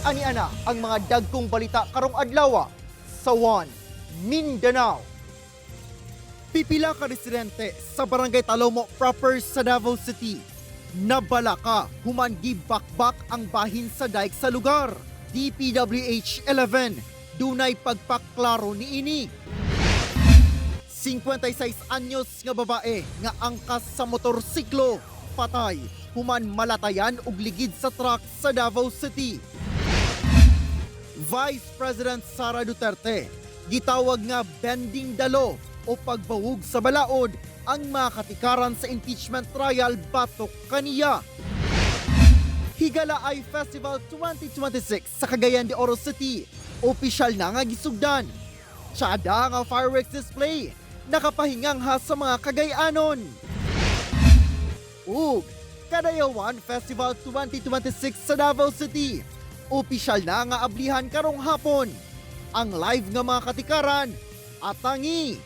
Ani-ana ang mga dagkong balita karong adlaw sa One Mindanao. Pipila ka residente sa Barangay Talomo proper sa Davao City nabalaka human gibakbak ang bahin sa dike sa lugar. DPWH 11 dunay pagpaklaro niini. 56 anyos nga babae nga angkas sa motorsiklo patay human malatayan og ligid sa truck sa Davao City. Vice President Sara Duterte gitawag nga bending the law o pagbawug sa balaod ang mga katikaran sa impeachment trial batok kaniya. Higalaay Festival 2026 sa Cagayan de Oro City, opisyal na nga gisugdan. Tsada nga fireworks display nakapahingangha sa mga Cagayanon. Ug Kadayawan Festival 2026 sa Davao City, opisyal na nga ablihan karong hapon. Ang live nga mga katikaran atangi.